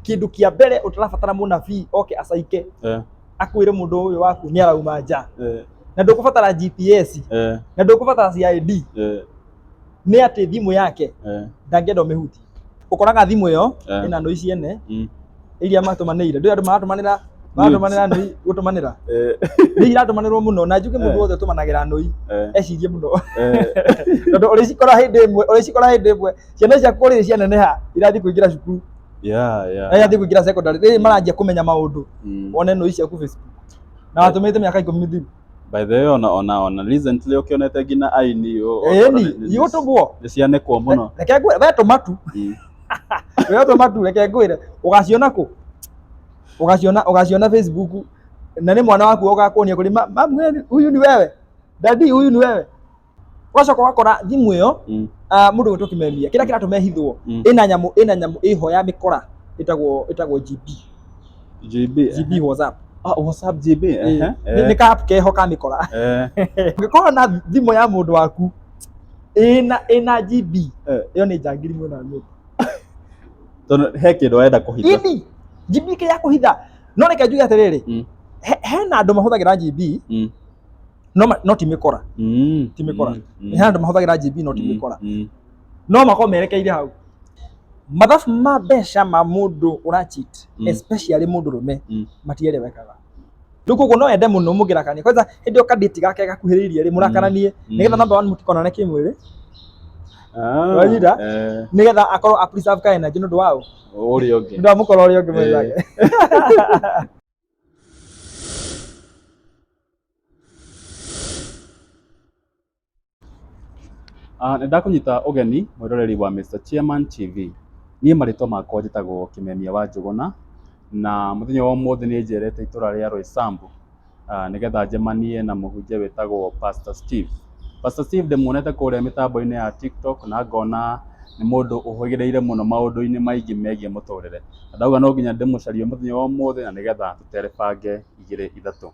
Kĩndũ kĩa mbere ũtarabatara mũnabii oke acaike akwĩre mũndũ ũyũ waku nĩ arauma nja, na ndũkũbatara GPS, na ndũkũbatara CID, nĩ atĩ thimũ yake ndangĩenda ũmĩhutie. Ũkoraga thimũ ĩyo ĩna nũi ciene iria matũmanĩire. Ndũĩ andũ maratũmanĩra maratũmanĩra nũi gũtũmanĩra, nĩ iratũmanĩrwo mũno, na njuge mũndũ wothe ũtũmanagĩra nũi ecirie mũno, tondũ ũrĩcikora hĩndĩ ĩmwe, ũrĩcikora hĩndĩ ĩmwe ciana ciaku rĩrĩ cianeneha irathiĩ kũingĩra cukuru, na irathiĩ kũingĩra secondary, rĩrĩ maranjia kũmenya maũndũ, wone nũi ciaku Facebook na watũmĩte mĩaka 10 mĩthiru. By the way, ona recently ũkĩonete nginya aini Ĩni igũtũmwo. Nĩ cianĩkwo mũno. Reke ngwĩre, we tũma tu. We tũma tu, reke ngwĩre ũgaciona kũ, ũgaciona Facebook, na nĩ mwana waku ũgakuonia kũrĩ mamu, huyu ni wewe, daddy, huyu ni wewe. Ũgacoka ũgakora thimũ ĩyo, mũndũ gwĩtwo Kĩmemia, kĩrĩa kĩratũma ĩhithwo, ĩna nyamũ ĩho ya mĩkora ĩtagwo GB. GB. GB WhatsApp. Ah, WhatsApp GB. Nĩ ka app keho ka mĩkora. Ũngĩkorwo na thimũ ya mũndũ waku ĩna GB, ĩyo nĩ njangiri mwena wa nyũmba. Tondũ he kĩndũ arenda kũhitha. Ini GB kĩrĩa kũhitha, no reke njuge atĩrĩrĩ, hena andũ mahũthagĩra GB, no ti mĩkora. Ti mĩkora. Hena andũ mahũthagĩra GB no ti mĩkora, no makorwo merekeire hau. Mathabu ma mbeca ma mũndũ ũra cheat, especially mũndũ rũme, matierewekaga. Rĩu koguo no ende mũno mũngĩrakania kwanza hĩndĩ ĩyo kadate gake gakuhĩrĩirie rĩ, mũrakaranie, nĩgetha number one mũtikonane kĩmwĩrĩ. Wanyita? Nĩgetha akorwo a preserve ka energy nĩ ũndũ wa ũ? Ũrĩa ũngĩ. Nĩ ũndũ wa mũkora ũrĩa ũngĩ mwenzake. Nĩ ndakũnyita ũgeni mwĩroreri wa Mr Chairman TV. Niĩ marĩtwa makwa njĩtagwo Kĩmemia wa Njũgũna, na mũthenya wa ũmũthĩ nĩ njerete itũra rĩa Roysambu, nĩgetha njemanie na mũhunjia wĩtagwo Pastor Steve. Pastor Steve ndĩmuonete kũrĩa mĩtambo-inĩ ya TikTok na ngona nĩ mũndũ ũhĩgĩrĩire mũno maũndũ-inĩ maingĩ megiĩ mũtũrĩre. Na ndauga no nginya ndĩmũcarie mũthenya wa ũmũthĩ na nĩgetha tũterebange igĩrĩ ithatũ.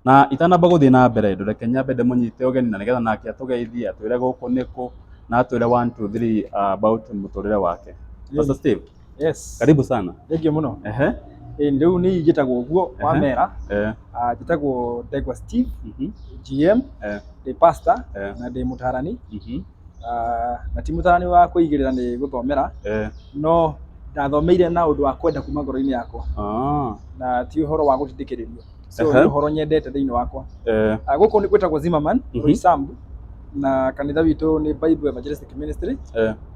Na itanamba gũthiĩ na mbere, ndũreke nyambe ndĩmũnyite ũgeni na nĩgetha nake atũgeithie, atwĩre gũkũ nĩkũ na atwĩre 1 2 3 about mũtũrĩre wake. Pastor Steve, Yes. karibu sana. Thank you mũno. Ĩĩ, rĩu nĩ njĩtagwo ũguo wa mera. Njĩtagwo Ndegwa Steve GM, ndĩ pastor na ndĩ mũtarani. Na ti mũtarani wa kũigĩrĩra nĩ gũthomera, no ndathomeire na ũndũ wa kwenda kuma ngoro-inĩ yakwa, na ti ũhoro wa gũtindĩkĩrĩrio. So nĩ ũhoro nyendete thĩinĩ wakwa. Gũkũ nĩ gwĩtagwo Zimmerman, Roysambu, na kanitha witũ nĩ Bible Evangelistic Ministry.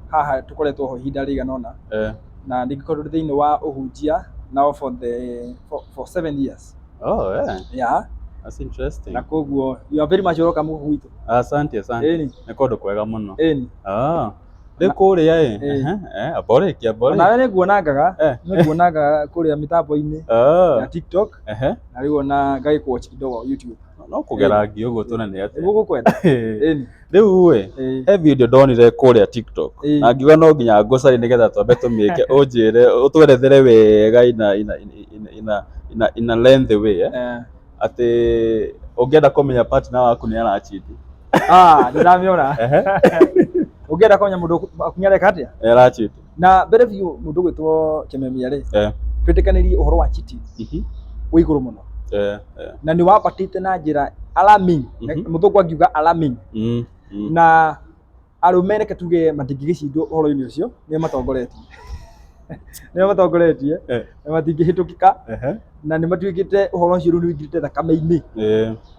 Haha tũkoretwo ho ihinda rĩigana ũna, na ndingĩkorwo ndĩ thĩinĩ wa ũhunjia now for 7 years. Oh, yeah. Yeah. That's interesting. Na koguo you are very much welcome gũkũ gwitũ. Asante, asante. Ĩni. Nĩ kũndũ kwega mũno. Ĩni. Ah. Rĩu kũrĩa ĩ. Amba ũrĩkie, amba ũrĩkie. Onawe nĩ nguonangaga, nĩ nguonangaga kũrĩa mĩtambo-inĩ ya TikTok, na rĩu ona ngagĩkũ-watch kidogo YouTube. No kũgera ngi ũguo tuonane atĩa. Nĩguo gũkwenda. Ĩni. Rĩu ĩ, he video ndonire kũrĩa TikTok na ngiuga no nginya ngũcarie nĩgetha twambe tũmĩke, ũnjĩre ũtwerethere wega ina lengthy way, atĩ ũngĩenda kũmenya partner waku nĩ aracheat. Ah, nĩ ndamĩona. Ũngĩenda kũmenya mũndũ waku nĩ areka atĩa? Nĩ aracheat. Na mbere biũ, mũndũ ũgwĩtwo Kĩmemia rĩ, twĩtĩkanĩrie ũhoro wa cheating wĩ igũrũ mũno, na nĩ wambatĩte na njĩra alarming, mũthũngũ angiuga alarming, na arũme reke tuge matingĩgĩcindwo ũhoro-inĩ ũcio, nĩo matongoretie, nĩo matongoretie, na matingĩhĩtũkĩka, na nĩ matuĩkĩte ũhoro ũcio rĩu nĩ ũingĩrĩte thakame-inĩ,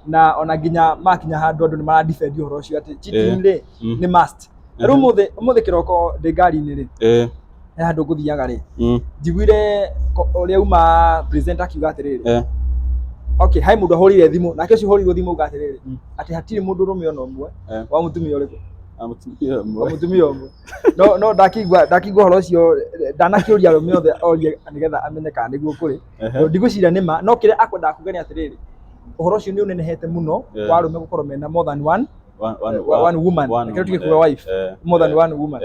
na ona nginya makinya handũ andũ nĩ mara defend ũhoro ũcio atĩ cheating rĩ nĩ must. Rĩu ũmũthĩ kĩroko ndĩ ngari-inĩ rĩ, he handũ ngũthiaga rĩ, njiguire ũrĩa uma presenter akiuga atĩrĩrĩ, okay, he mũndũ ahũrĩire thimũ, nake ũcio ũhũrĩirwo thimũ auga atĩrĩrĩ, atĩ hatirĩ mũndũ ũrũme ona ũmwe wa mũtumia ũrĩkũ? Na mũtumia wa ũmwe. Mũtumia ũmwe. No ndakĩigua ũhoro ũcio, ndanakĩũria arũme othe orie nĩgetha amenye kana nĩguo kũrĩ. Ndigwĩciria nĩ ma, no kĩrĩa akwendaga kuga nĩ atĩrĩrĩ, ũhoro ũcio nĩ ũnenehete mũno, wa arũme gũkorwo mena more than one One, one woman. One Reke tuge woman, kuga wife, more than one woman.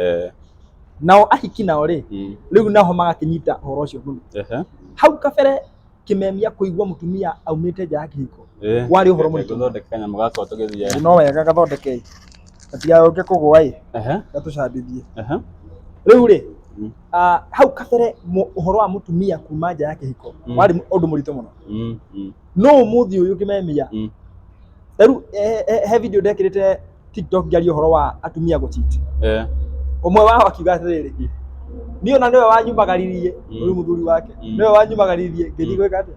Nao ahiki nao rĩ, rĩu naho magakĩnyita ũhoro ũcio mũno. Hau kabere, Kĩmemia, kũigua mũtumia aumĩte nja ya kĩhiko warĩ ũhoro mũritũ. Gũthondeka kanyamũ gakwa tũgĩthiĩ. No wega gathondeke, gatigaũke kũgũa ĩ, gatũcambithie. Rĩu rĩ, Hau kabere ũhoro wa mũtumia kuma nja ya kĩhiko warĩ ũndũ mũritũ mũno. No ũmũthĩ ũyũ kĩmemia, rĩu he video ndekĩrĩte TikTok ngĩaria ũhoro wa atumia gũcheat. Ũmwe wao akiuga atĩrĩrĩ, niĩ ona nĩwe wanyumagaririe, ũyũ mũthuri wake, nĩwe wanyumagaririe ngĩthiĩ gwĩka atĩa,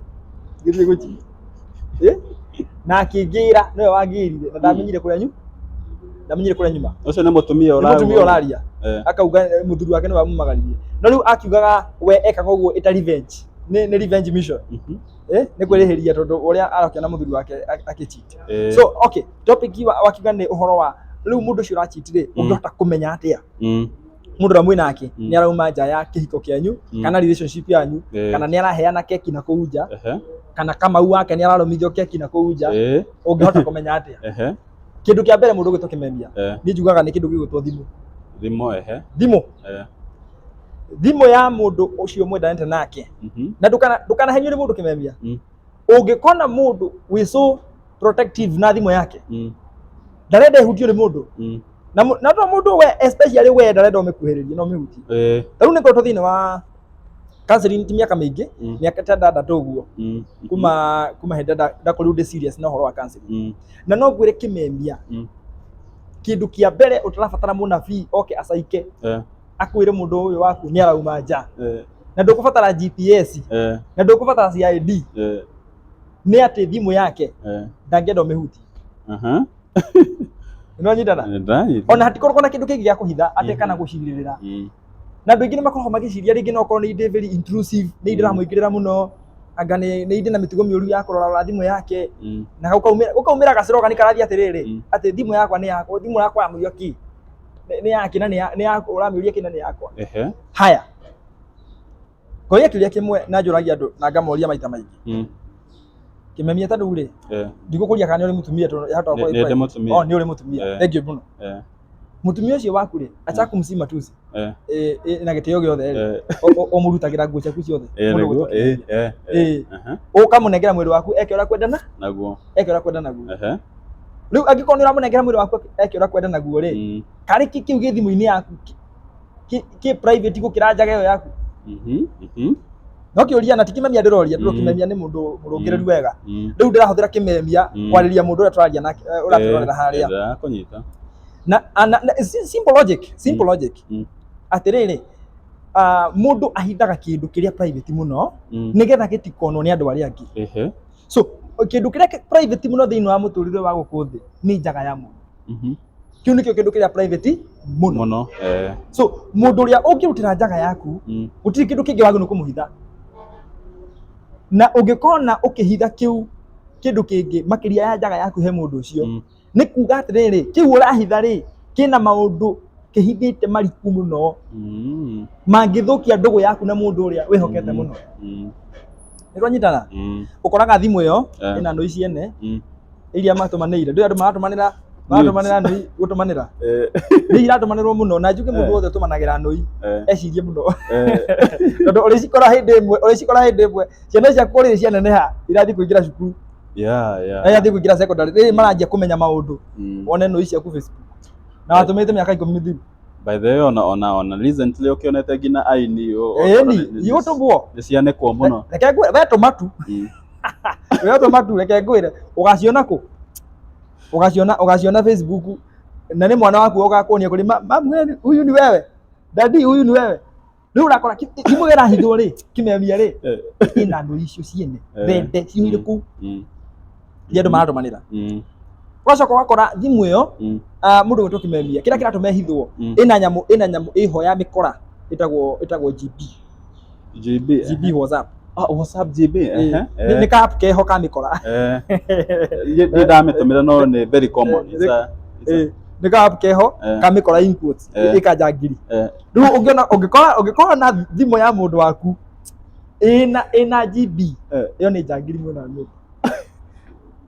ngĩthiĩ gũcheat. Na akĩngĩra nĩwe wangĩrire na ndamenyire kũrĩa nyu ndamenyire kũrĩa nyuma. Ũcio nĩ mũtumia. Nĩ mũtumia ũraria. Akauga mũthuri wake nĩwe wamumagaririe, no rĩu akiugaga we ekaga ũguo ĩta revenge, nĩ revenge mission. Nĩ kwĩrĩhĩria tondũ ũrĩa arakĩona mũthuri wake akĩcheat. So okay, topic wakiuga nĩ ũhoro wa rĩu mũndũ ũcio ũracheat rĩ, ũngĩhota kũmenya atĩa mũndũ ũrĩa mwĩ nake nĩ arauma nja ya kĩhiko kĩanyu kana relationship yanyu, kana nĩ araheana keki na kũu nja, kana Kamau wake nĩ ararũmithio keki na kũu nja? Ũngĩhota kũmenya atĩa? Kĩndũ kĩa mbere, mũndũ ũgwĩtwo kĩmemia, niĩ njugaga nĩ kĩndũ gĩgwĩtwo thimũ. Thimũ, ehe. Thimũ. Thimũ ya mũndũ ũcio mwendanĩte nake. Na ndũkanahenio nĩ mũndũ, kĩmemia. Ũngĩkona mũndũ wĩ so protective na thimũ yake, ndarenda ĩhutio nĩ mũndũ, na to mũndũ we, especially we ndarenda ũmĩkuhĩrĩrie na ũmĩhutie. Ta rĩu nĩ ngoretwo thĩinĩ wa counseling ti mĩaka mĩingĩ, mĩaka ta ndandatũ ũguo, kuma hĩndĩ ndakorirwo ndĩ serious na ũhoro wa counseling. Na no ngwĩre kĩmemia, kĩndũ kĩa mbere ũtarabatara mũnabii oke acaike akwĩre mũndũ ũyũ waku nĩ arauma nja, na ndũkũbatara GPS, na ndũkũbatara CID, nĩ atĩ thimũ yake ndangĩenda ũmĩhutie. Nĩwanyitana? Nĩndanyita. Ona hatikoragwo na kĩndũ kĩngĩ gĩa kũhitha atĩ kana gũcirĩrĩra. Na andũ aingĩ nĩ makoragwo magĩciria rĩngĩ no korwo nĩ ndĩ very intrusive, nĩ ndĩramũingĩrĩra mũno, anga nĩ ndĩ na mĩtugo mĩũru ya kũrora thimũ yake. Na gũkaumĩra gacirogani karathiĩ atĩrĩrĩ, atĩ thimũ yakwa nĩ yakwa, thimũ yakwa yamũria kĩ nĩ yake, na nĩ yakwa ũramĩũria kĩ na nĩ yakwa. Haya, ngoria kĩũria kĩmwe na njũragia andũ na ngamoria maita maingĩ. Kĩmemia, ta rĩu rĩ, ndigũkũria kana nĩ ũrĩ mũtumia tondũ yahota gũkorwo Nĩ ndĩ mũtumia. Oh, nĩ ũrĩ mũtumia. Thank you mũno. Mũtumia ũcio waku rĩ, acha kumsi matusi, na gĩtĩo gĩothe rĩ, ũmũrutagĩra nguo ciaku ciothe? Mũndũ Nĩguo. ũgwĩtwo Kĩmemia. Ũkamũnengera mwĩrĩ waku eke ũrĩa kwendana Naguo. eke ũrĩa kwenda naguo. Rĩu angĩkorwo nĩ ũramũnengera mwĩrĩ waku eke ũrĩa kwenda naguo rĩ, karĩ kĩ kĩu gĩ thimũ-inĩ yaku kĩ private gũkĩra njaga ĩyo yaku? No kĩũria na ti kĩmemia ndĩroria, tondũ kĩmemia nĩ mũndũ mũrũngĩrĩru wega. Rĩu ndĩrahũthĩra kĩmemia kwarĩria mũndũ ũrĩa tũraria nake, ũratũrorera harĩa. Ndĩrakũnyita. Na simple logic, simple logic, atĩrĩrĩ, mũndũ ahithaga kĩndũ kĩrĩa private mũno nĩgetha gĩtikonwo nĩ andũ arĩa angĩ. So kĩndũ kĩrĩa private mũno thĩinĩ wa mũtũrĩre wa gũkũ thĩ nĩ njaga ya mũndũ. Kĩu nĩkĩo kĩndũ kĩrĩa private mũno. Mũno. So mũndũ ũrĩa ũngĩrutĩra njaga yaku, gũtirĩ kĩndũ kĩngĩ wagĩrĩirwo kũmũhitha, na ũngĩkona ũkĩhitha kĩu kĩndũ kĩngĩ makĩria ya njaga yaku he mũndũ ũcio, nĩ kuga atĩrĩrĩ, kĩu ũrahitha rĩ, kĩna maũndũ kĩhithĩte mariku mũno mangĩthũkia ndũgũ yaku na mũndũ ũrĩa wĩhokete mũno. Nĩ twanyitana? Ũkoraga thimũ ĩyo ĩna nũi ciene iria matũmanĩire. Ndũĩ andũ maratũmanĩra nũi, gũtũmanĩra nĩ iratũmanĩrwo mũno, na njuge mũndũ wothe ũtũmanagĩra nũi ecirie mũno, tondũ ũrĩcikora hĩndĩ ĩmwe, ũrĩcikora hĩndĩ ĩmwe ciana ciaku rĩrĩ cianeneha, irathiĩ kũingĩra cukuru, na irathiĩ kũingĩra secondary, rĩrĩ maranjia kũmenya maũndũ, wone nũi ciaku Facebook na watũmĩte mĩaka 10 mĩthiru. By the way, ona recently ũkĩonete nginya aini Ĩni igũtũmwo. Nĩ cianĩkwo mũno. Reke ngwĩre, we tũma tu. We tũma tu, reke ngwĩre ũgaciona kũ, ũgaciona Facebook, na nĩ mwana waku ũgakuonia kũrĩ mamu, huyu ni wewe, daddy, huyu ni wewe. Rĩu ũrakora thimũ ĩyo ĩrahithwo rĩ, kĩmemia rĩ, ĩna nũi icio ciene thende ciihũire kũu iria andũ maratũmanĩra. Ũgacoka ũgakora thimũ ĩyo, mũndũ gwĩtwo kĩmemia, kĩrĩa kĩratũma ĩhithwo, ĩna nyamũ ĩho ya mĩkora ĩtagwo GB. GB. GB WhatsApp. Ah, WhatsApp GB. Nĩ ka app keho ka mĩkora. Niĩ ndamĩtũmĩra no nĩ very common. Nĩ ka app keho ka mĩkora, in quotes, ĩkanjangiri. Rĩu ũngĩona ũngĩkorwo na thimũ ya mũndũ waku ĩna GB, ĩyo nĩ njangiri mwena wa nyũmba.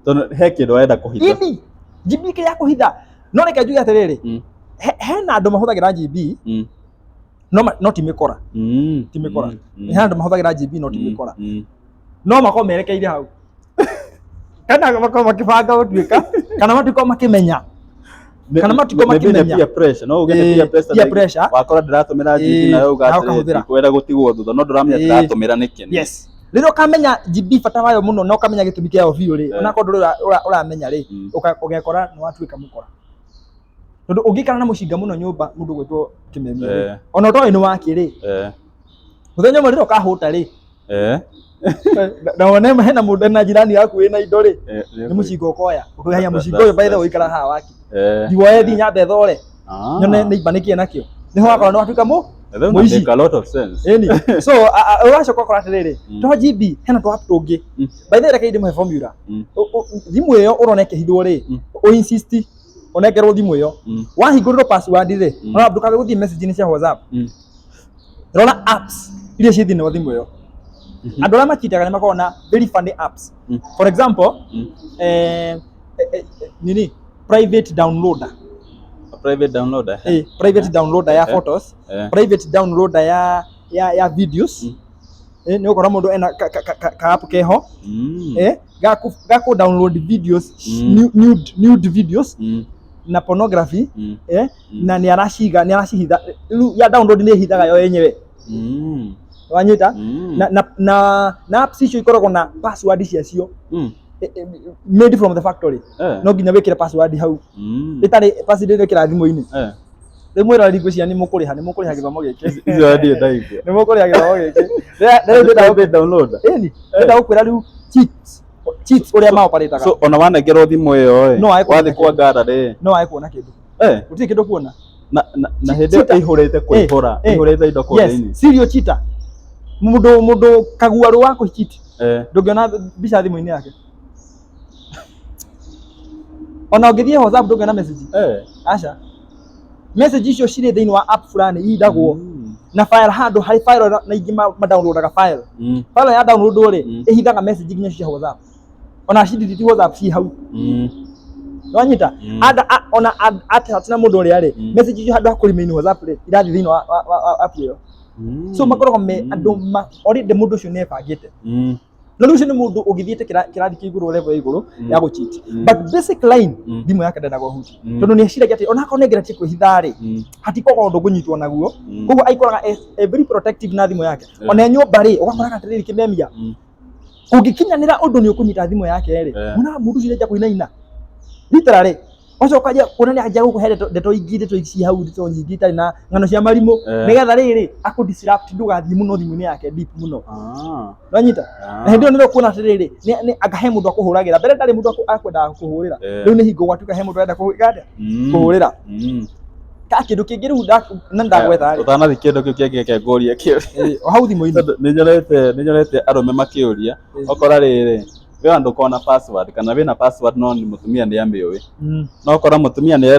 Tondũ he kĩndũ arenda kũhitha. Ini GB kĩrĩa kũhitha, no reke njuge atĩrĩrĩ, hena andũ mahũthagĩra GB, no ti mĩkora. Ti mĩkora. Hena andũ mahũthagĩra GB no ti mĩkora, no makorwo merekeire hau kana makorwo makĩbanga gũtuĩka kana matuĩka makĩmenya. Kana matikoo Maybe nĩ makĩmenya. peer pressure, no ũgĩe nĩ peer pressure Peer na- pressure. wakora ndĩratũmĩra GB nawe uga Nawe atĩrĩrĩ, ũkahũthĩra. ndikwenda gũtigwo thutha no ndũramenya ndĩratũmĩra nĩkĩ. Yes, rĩrĩa ũkamenya GB bata wayo mũno na ũkamenya gĩtũmi kĩayo biũ rĩ, onakorwo ndũrĩ ũramenya rĩ, ũgekora nĩ watuĩka mũkora, tondũ ũngĩikara na mũcinga mũno nyũmba, mũndũ gwĩtwo kĩmemia rĩ, ona ũtoĩ nĩ wake rĩ, mũthenya ũmwe rĩrĩa ũkahũta rĩ, na wone hena mũndũ na jirani yaku wĩna indo rĩ, nĩ mũcinga ũkoya ũkũhenya mũcinga ũyũ. By the way, ũikara haha waki, ndiwoe, thiĩ nyambe thore, nyone nĩ imba nĩkĩĩ nakĩo, nĩho wakorwo nĩ watuĩka mũ That would mũici. make a lot of sense. Ĩni, so ũgacoka ũkora atĩrĩrĩ, to GB hena tũ app tũngĩ. By the way, reke ndĩmũhe formula. Thimũ ĩyo ũrona ĩkĩhithwo rĩ, ũ insist ũnengerwo thimũ ĩyo. Wahingũrĩrwo password rĩ, ona ndũkabe gũthiĩ message-inĩ cia WhatsApp, rora apps iria ciĩ thĩinĩ wa thimũ ĩyo. Andũ arĩa machitaga nĩ makoragwo na very funny apps. For example, nini, private downloader. A private downloader. Private downloader ya photos, private downloader ya videos. Nĩ ũgũkora mũndũ ena ka app keho gaku download videos, nude videos na pornography, na nĩ araciga, nĩ aracihitha. Rĩu ya download nĩ ĩhithaga yo yenyewe. Wanyita? Na apps icio ikoragwo na password ciacio made from the factory. No nginya wĩkĩre password hau. Ĩtarĩ password ĩrekĩra thimũ-inĩ. Rĩu mwĩroreri, ngwĩciria nĩ mũkũrĩha gĩthomo gĩkĩ. Icio ndirĩ ndaigua. Nĩ mũkũrĩha gĩthomo gĩkĩ. Rĩu ndĩrenda Private downloader. Ĩni, ndĩrenda gũkwĩra rĩu cheats ũrĩa maoparĩtaga. So ona wanengerwo thimũ ĩyo ĩ, No ae kuona wathiĩ kwa kĩndũ. gallery. No wae kuona kĩndũ. Gũtirĩ kĩndũ kuona. Na hĩndĩ ĩyo Cheater. ĩihũrĩte kũihũra, ĩihũrĩte indo kũu thĩinĩ. Serial cheater, mũndũ kaguarũ wa kũ cheat, ndũngĩona mbica thimũ-inĩ yake. Ona ũngĩthiĩ WhatsApp ndũngĩona message. Aca, message icio cirĩ thĩinĩ wa app fulani ihithagwo na file handũ harĩ file, na ingĩ ma downloadaga file. File ya download rĩ, ĩhithaga message nginya cia WhatsApp, ona cidelete WhatsApp ci hau. Wanyita? Ada ona hatina mũndũ ũrĩa rĩ, message icio handũ ha kũremain WhatsApp rĩ, irathiĩ thĩinĩ wa app ĩyo. So makoragwo me andũ ma already mũndũ ũcio nĩ ebangĩte. No rĩu ũcio nĩ mũndũ ũgĩthiĩte kĩrathi kĩa igũrũ, level ya igũrũ ya gũcheat. But basic line, thimũ yake ndendaga ũhuti, tondũ nĩ eciragia atĩ onakorwo nĩ ngeretie kwĩhitha rĩ, hatikoragwo ũndũ ngũnyitwo naguo. Koguo aikoraga e very protective na thimũ yake. Ona e nyũmba rĩ, ũgakoraga atĩrĩrĩ, kĩmemia, kũngĩkinyanĩra ũndũ nĩ ũkũnyita thimũ yake rĩ, muonaga mũndũ ũcio nĩanjia kũinaina literally, ũcoka anjia kuona nĩ anjia gũkũhe ndeto, ndeto ingĩ, ndeto ci hau, ndeto nyingĩ itarĩ na ng'ano cia marimũ, nĩgetha rĩrĩ akũ disrupt ndũgathiĩ mũno thimũ-inĩ yake deep mũno. Wanyita? Na hĩndĩ ĩyo nĩrĩo kuona atĩrĩrĩ, nĩ anga he mũndũ akũhũragĩra. Mbere ndarĩ mũndũ akwendaga kũhũrĩra. Rĩu nĩ hingo gwatuĩka he mũndũ arenda kũhũrĩra atĩa? Kũhũrĩra. Ka kĩndũ kĩngĩ rĩu na ndagwetha rĩ. Ũtanathi kĩndũ kĩu kĩngĩ, reke ngũrie kĩũria. O hau thimũ-inĩ. Tondũ nĩ nyonete arũme makĩũria, ũkora rĩrĩ, wĩ andũ ũkoragwo na password kana wĩna password, no nĩ mũtumia nĩ amĩũĩ. No ũkora mũtumia nĩ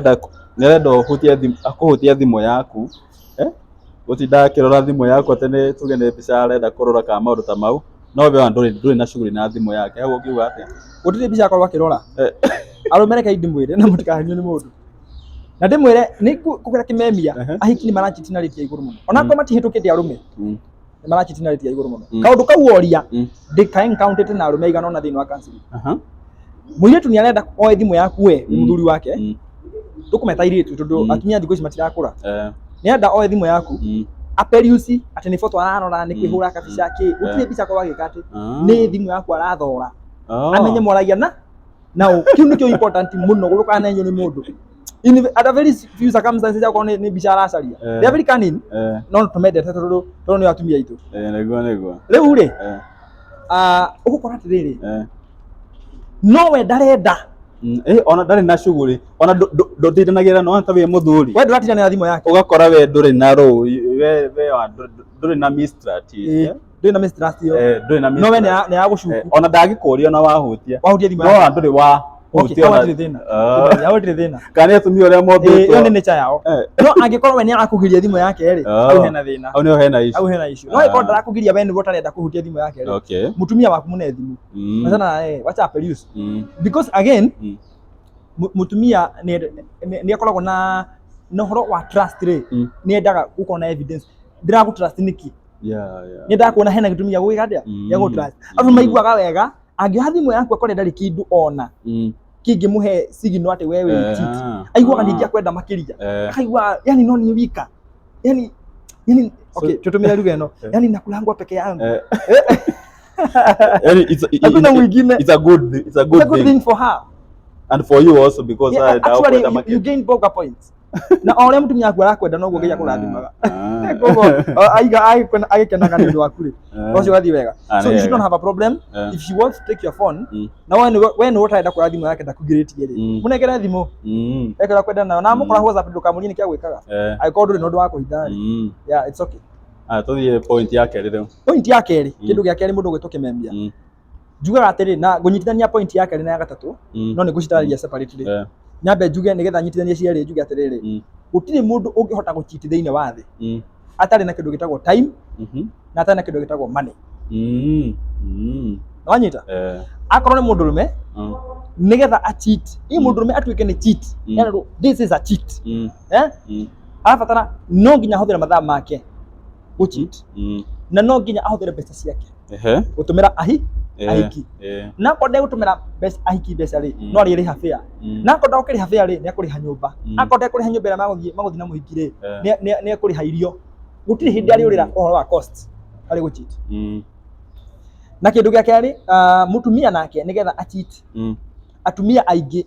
arenda ũhutie thimũ, akũhutie thimũ yaku, gũtinda akĩrora thimũ yaku atĩ nĩ tuge nĩ mbica arenda kũrora kana maũndũ ta mau, no we ndũrĩ na shughuli na thimũ yake. Hau ũngiuga atĩa? Gũtirĩ mbica akorwo akĩrora. Arũme, reke ndĩmwĩre na mũtikahenio nĩ mũndũ, na ndĩmwĩre nĩ kũgera kĩmemia. Ahiki nĩ maracheat na rate ya igũrũ mũno, onakorwo matihĩtũkĩte arũme, nĩ maracheat na rate ya igũrũ mũno. Kaũndũ kau woria, ndĩka encounter na arũme aigana ũna thĩinĩ wa counseling. Mũirĩtu nĩ arenda oe thimũ yaku we mũthuri wake, tũkũmeta airĩtu tondũ atumia thikũ ici matirakũra. Nĩ arenda oe thimũ yaku aperuse atĩ nĩ photo ararora, nĩ kwĩhũra kabica kĩ. Gũtirĩ mbica akorwo agĩka atĩ nĩ thimũ yaku arathora, amenye mwaragia na ũ. Kĩu nĩkĩo important mũno, gũkanenyo nĩ mũndũ in at a very few circumstances akorwo nĩ mbica aracaria. They are very cunning. No tũmendete tondũ nĩ atumia aitũ. Nĩguo. Rĩu rĩ, ũgũkora atĩrĩrĩ, no we ndarenda. Ona ndarĩ na shughuli, ona ndũtindanagĩra no ta wĩ mũthuri. We ndũratindanĩra thimũ yake. Ũgakora we ndũrĩ na rũ we ndũrĩ na mistrust. Ndũrĩ na mistrust ĩyo. Ndũrĩ na No we mistrust. nĩ yagũcuku. Ona ndangĩkũria ona wahutia. Wahutia thimũ No yake. ona ndũrĩ wa Okay, hutia hau ona. hatirĩ thĩna. Hau hatirĩ thĩna. Kana nĩ atumia ũrĩa Ĩyo mombĩtwo. nĩ nature yao. No angĩkorwo we nĩ arakũgiria thimũ yake rĩ, hau hena thĩna. Hau nĩho hena issue. Hau hena issue. No angĩkorwo ndarakũgiria, we nĩguo ũtarenda kũhutia thimũ yake rĩ, mũtumia waku mũne thimũ. Wachana na wacha aperuse. Because again, mũtumia nĩ akoragwo na ũhoro wa trust rĩ, nĩ endaga gũkorwo na evidence. Ndĩragũ trust nĩkĩ? Nĩ endaga kuona hena gĩtũmi gĩa gwĩka atĩa? Gĩa gũ trust. Andũ maiguaga wega angĩoya thimũ yaku akore ndarĩ kĩndũ ona. Kĩngĩmũhe signal atĩ we wĩ cheat, aiguaga ningĩ akwenda makĩria. Akaigua yani no niĩ wika, yani okay, tutumie lugha ĩno, yani nakulangwa peke yangu. Yani Hakuna mwingine. It's a It's good a good thing. Thing for her. And for you also, because Yeah, I actually you gain boga points, na o ũrĩa mũtumia waku arakwenda noguo Ngai akũrathimaga. Koguo aiga agĩkenaga nĩ ũndũ waku rĩ, ũcio ũgathiĩ wega. So you should not have a problem if she wants to take your phone. Na we nĩwe ũtarenda kuoya thimũ yake ndakugirĩtie rĩ, mũnengere thimũ eke ũrĩa kwenda nayo, na mũkora WhatsApp ndũkamũrie nĩkĩ agwĩkaga, angĩkorwo ndũrĩ na ũndũ wa kũhitha rĩ. Yeah, it's okay. Aya, tũthiĩ point ya kerĩ rĩu. Point ya kerĩ. Kĩndũ gĩa kerĩ, mũndũ ũgwĩtwo Kĩmemia, njugaga atĩrĩ, na ngũnyitithania point ya kerĩ na ya gatatũ, no nĩ ngũcitarĩria separately. Nyambe njuge nĩgetha nyitithanie cierĩ, njuge atĩrĩrĩ, gũtirĩ mũndũ ũngĩhota gũcheat thĩinĩ wa thĩ atarĩ na kĩndũ gĩtagwo time na atarĩ na kĩndũ gĩtagwo money. Wanyita? Akorwo nĩ mũndũrũme, nĩgetha acheat, ii mũndũrũme atuĩke nĩ cheat, yani this is a cheat, eh, arabatara no nginya ahũthĩre mathaa make gũcheat, na no nginya ahũthĩre mbeca ciake gũtũmĩra ahi ahiki. Na akorwo ndegũtũmĩra mbeca ahiki mbeca rĩ, no arĩrĩha fare. Na akorwo ndagũkĩrĩha fare rĩ, nĩ akũrĩha nyũmba. Akorwo ndekũrĩha nyũmba ĩrĩa magũthiĩ na mũhiki rĩ, nĩ ekũrĩha irio. Gũtirĩ hĩndĩ arĩũrĩra ũhoro wa cost harĩ gũcheat. Na kĩndũ gĩa kerĩ, mũtumia nake nĩgetha acheat, atumia aingĩ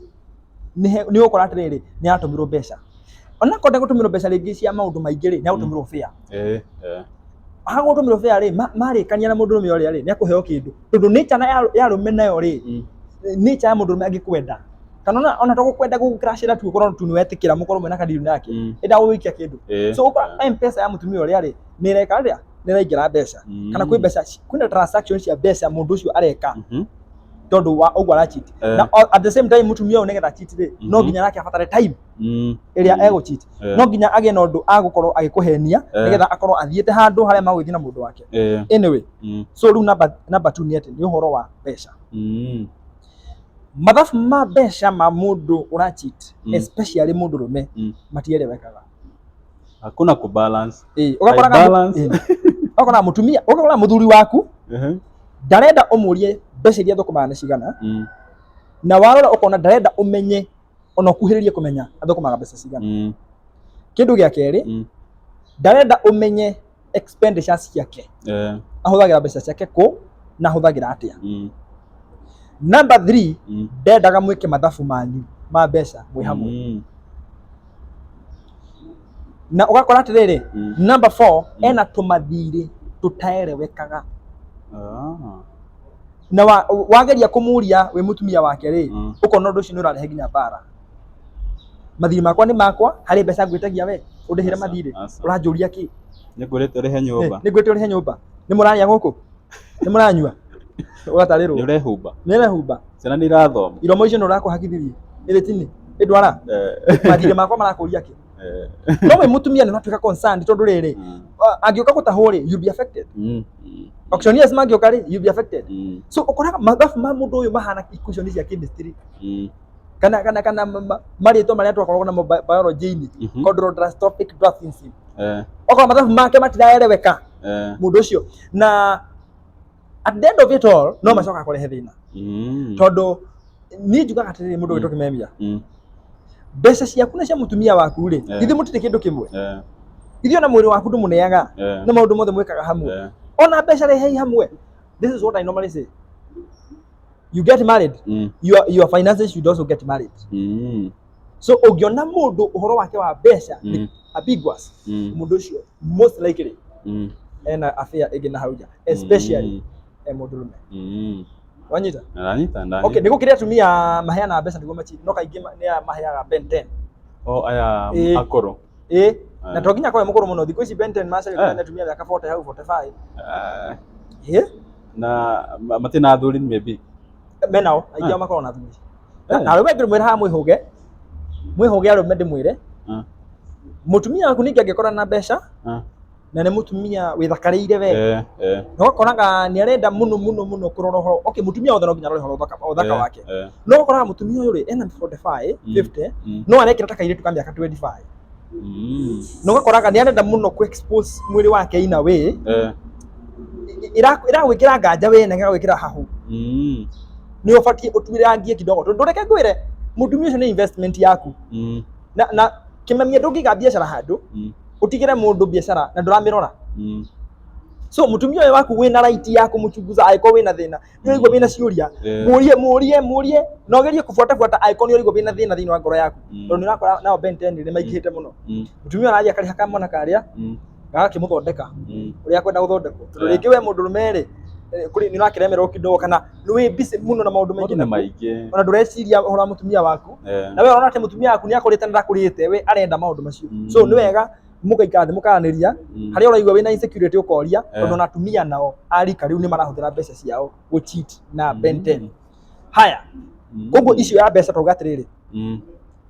nĩ ũgũkora atĩrĩrĩ, nĩ aratũmĩrwo mbeca. Onakorwo ndegũtũmĩrwo mbeca rĩngĩ cia maũndũ maingĩ rĩ, nĩ agũtũmĩrwo fare. Agũtũmĩrwo fare rĩ, marĩkania na mũndũrũme ũrĩa rĩ, nĩ akũheo kĩndũ, tondũ nature na ya arũme nayo rĩ, nature ya mũndũrũme angĩkwenda kana ona to gũkwenda gũgũcrashĩra tu, ũkorwo tu nĩ wetĩkĩra mũkorwo mwĩna kadiru nake, ĩnda gũgũikia kĩndũ. So ũkora M-Pesa ya mũtumia ũrĩa rĩ, nĩ ĩreka atĩa? Nĩ ĩraingĩra mbeca, kana kwĩ mbeca, kwĩna transaction cia mbeca mũndũ ũcio areka, tondũ wa ũguo aracheat. Na at the same time, mũtumia ũyũ nĩgetha cheat rĩ, no nginya nake abatare time ĩrĩa egũcheat. No nginya agĩe na ũndũ agũkorwo agĩkũhenia, nĩgetha akorwo athiĩte handũ harĩa magũgĩthiĩ na mũndũ wake. Anyway, so rĩu number two nĩ atĩ nĩ ũhoro wa mbeca. Mathabu ma mbeca ma mũndũ ũracheat, especially mũndũrũme, matierewekaga. Hakuna kubalance. Ĩĩ, ũgakoraga Balance. Ĩĩ. Ũgakoraga mũtumia, ũgakora mũthuri waku ndarenda ũmũrie mbeca iria thũkũmaga nĩ cigana, na warora ũkona ndarenda ũmenye ona ũkuhĩrĩrie kũmenya athũkũmaga mbeca cigana. Kĩndũ gĩa kerĩ, ndarenda ũmenye expenditures ciake, ahũthagĩra mbeca ciake kũ na ahũthagĩra atĩa. Number three, ndendaga mwĩke mathabu manyu ma mbeca mwĩ hamwe. Na ũgakora atĩrĩrĩ, number four, ena tũmathirĩ tũtaerewekaga. Na wageria kũmũria wĩ mũtumia wake rĩ, ũkona ũndũ ũcio nĩ ũrarehe nginya mbara. Mathirĩ makwa nĩ makwa, harĩ mbeca ngwĩtagia we ũndĩhĩre Aca, mathirĩ? aca. Ũranjũria kĩ? Nĩ ngwĩrĩte ũrĩhe nyũmba. Nĩ ngwĩte ũrĩhe nyũmba? Nĩ mũrarĩa gũkũ? Nĩ mũranyua? Ũgatarĩrwo. Nĩ ũrehumba. Nĩ ũrehumba. Ciana nĩ irathoma. Iromo icio nĩ ũrakũhakithirie ĩrĩtini ĩndwara. Mathirĩ makwa marakũria kĩ? No wĩ mũtumia nĩ ũratuĩka concerned, tondũ rĩrĩ, angĩũka gũtahwo rĩ, you'll be affected. Auctioneers mangĩũka rĩ, you'll be affected. So ũkoraga mathabu ma mũndũ ũyũ mahana equation cia chemistry, kana marĩtwa marĩa twakoragwo namo biology-inĩ, chondrodystrophic dwarfism. Okorwo mathabu make matiraereweka, mũndũ ũcio, na at the end of it all, no macoka kũrehe thĩna, tondũ niĩ njugaga atĩrĩrĩ, mũndũ wĩtwo Kĩmemia, mbeca ciaku na cia mũtumia waku rĩ, githĩ mũtirĩ kĩndũ kĩmwe? Ithuĩ ona mwĩrĩ waku ndũmũneaga, na maũndũ mothe mwĩkaga hamwe. Ona mbeca rehei hamwe. This is what I normally say: you get married, your finances should also get married. So ũngĩona mũndũ ũhoro wake wa mbeca nĩ ambiguous, mũndũ ũcio most likely ena affair ĩngĩ na hau nja, especially e mũndũrũme. Wanyita? Ndanyita, ndanyita. Okay, nĩ gũkĩrĩ atumia maheanaga mbeca nĩguo machi, no kaingĩ nĩ aya maheaga Ben 10. O aya akũrũ. Ĩ, na to nginya akorwo e mũkũrũ mũno. Thikũ ici Ben 10 macaria nĩ atumia mĩaka 40 hau, 45. Ĩ. Na matirĩ na athuri maybe. Menao aingĩ ao makoragwo na athuri. Na arũme ngĩmwĩra haha, mwĩhũge, mwĩhũge arũme, ndĩmwĩre, mũtumia waku ningĩ angĩkorwo na mbeca, na nĩ mũtumia wĩthakarĩire we, na ũgakoraga nĩ arenda mũno mũno mũno kũrora ũhoro, okay, mũtumia wothe no nginya arore ũhoro ũthaka wake, no ũgakoraga mũtumia ũyũ rĩ, ena 45, 50, no arekĩra ta kairĩtu ka mĩaka 25, na ũgakoraga nĩ arenda mũno kũ expose mwĩrĩ wake in a way ĩragwĩkĩra nganja we na ĩgagwĩkĩra hahũ. Nĩ ũbatiĩ ũtuĩrangie kidogo, tondũ reke ngwĩre, Mũtumia ũcio nĩ investment yaku. Na Kĩmemia, ndũngĩiga biacara handũ ũtigĩre mũndũ biacara na ndũramĩrora. So mũtumia ũyũ waku wĩna right ya kũmũchunguza angĩkorwo wĩna thĩna, nĩ ũraigua wĩna ciũria, mũrie, mũrie, mũrie, na ũgerie kũbuatabuata angĩkorwo nĩ ũraigua wĩna thĩna thĩinĩ wa ngoro yaku, tondũ nĩ ũrakora nao Ben 10 nĩ maingĩhĩte mũno. Mũtumia arathiĩ akarĩha kamwana karĩa gagakĩmũthondeka ũrĩa akwenda gũthondekwo, tondũ rĩngĩ we mũndũrũme rĩ, kũrĩ nĩ ũrakĩremerwo kidogo kana nĩ wĩ busy mũno na maũndũ maingĩ Maũndũ nĩ maingĩ. Ona ndũreciria ũhoro wa mũtumia waku. Na we ũrona atĩ mũtumia waku nĩ akũrĩte na ndakũrĩte, we arenda maũndũ macio. So nĩ wega mũgaikara thĩ mũkaranĩria harĩa ũraigua wĩna insecurity ũkoria, tondũ ona atumia nao a rika rĩu nĩ marahũthĩra mbeca ciao gũ cheat na Ben 10. Haya, koguo icio ya mbeca twauga atĩrĩrĩ,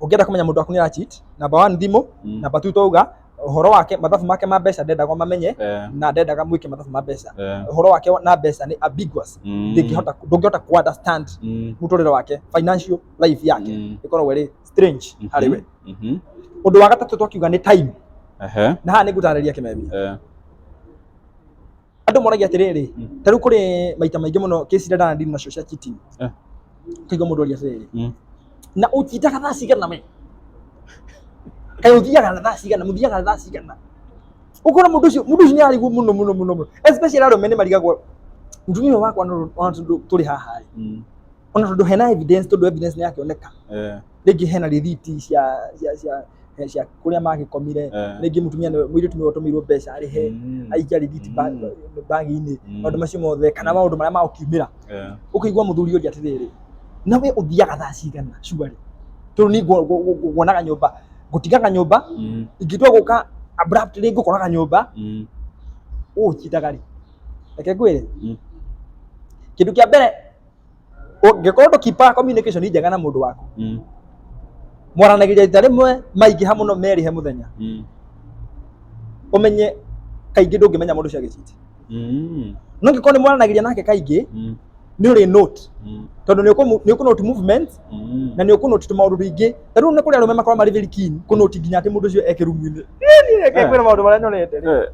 ũngĩenda kũmenya mũndũ waku nĩ ara cheat, number one, thimũ. Number two, twauga ũhoro wake, mathabu make ma mbeca ndendaga mamenye na ndendaga mwĩke mathabu ma mbeca. Ũhoro wake na mbeca nĩ ambiguous. Ndũngĩhota ku understand mũtũrĩre wake, financial life yake ĩkoragwo ĩrĩ strange harĩ we. Ũndũ wa gatatũ twakiuga nĩ time. Na haha nĩ ngũtarĩria, Kĩmemia. Andũ moragia atĩrĩrĩ, ta rĩu kũrĩ maita maingĩ mũno kesi iria ndanadeal nacio cia cheating, ũkaigua mũndũ aria atĩrĩrĩ, "Na ũtindaga thaa cigana we? Kaĩ ũthiaga na thaa cigana? Mũthiaga na thaa cigana?" Ũkona mũndũ ũcio nĩ arigwo mũno mũno mũno mũno, especially arũme nĩ marigagwo, mũtumia ũyũ wakwa ona tondũ tũrĩ haha rĩ, ona tondũ hena evidence, tondũ evidence nĩ yakĩoneka, rĩngĩ hena rĩthiti cia kũrĩa magĩkomire, rĩngĩ mũtumia nĩwe, mũirĩtu nĩwe ũtũmĩirwo mbeca arĩhe, aikia rĩthiti bagi-inĩ, maũndũ macio mothe kana maũndũ marĩa magũkiumĩra, ũkaigua mũthuri ũria atĩrĩrĩ, "Na we ũthiaga thaa cigana surely? Tondũ niĩ nguonaga nyũmba, ngũtigaga nyũmba, ingĩtua gũka abruptly ngũkoraga nyũmba, ũnjitaga rĩ?" Reke ngwĩre, kĩndũ kĩa mbere, ũngĩkorwo ndũkipaga communication njega na mũndũ waku, mwaranagĩria rita rĩmwe, maingĩha mũno merĩ he mũthenya, ũmenye kaingĩ ndũngĩmenya mũndũ ũcio agĩcheat. No angĩkorwo nĩ mwaranagĩria nake kaingĩ, nĩ ũrĩ note, tondũ nĩ ũkũ note movement na nĩ ũkũ note tũmaũndũ tũingĩ. Ta rĩu nĩ kũrĩ arũme makoragwo marĩ very keen kũ note nginya atĩ mũndũ ũcio e kĩrumu-inĩ. Niĩ reke ngwĩre maũndũ marĩa nyonete rĩ.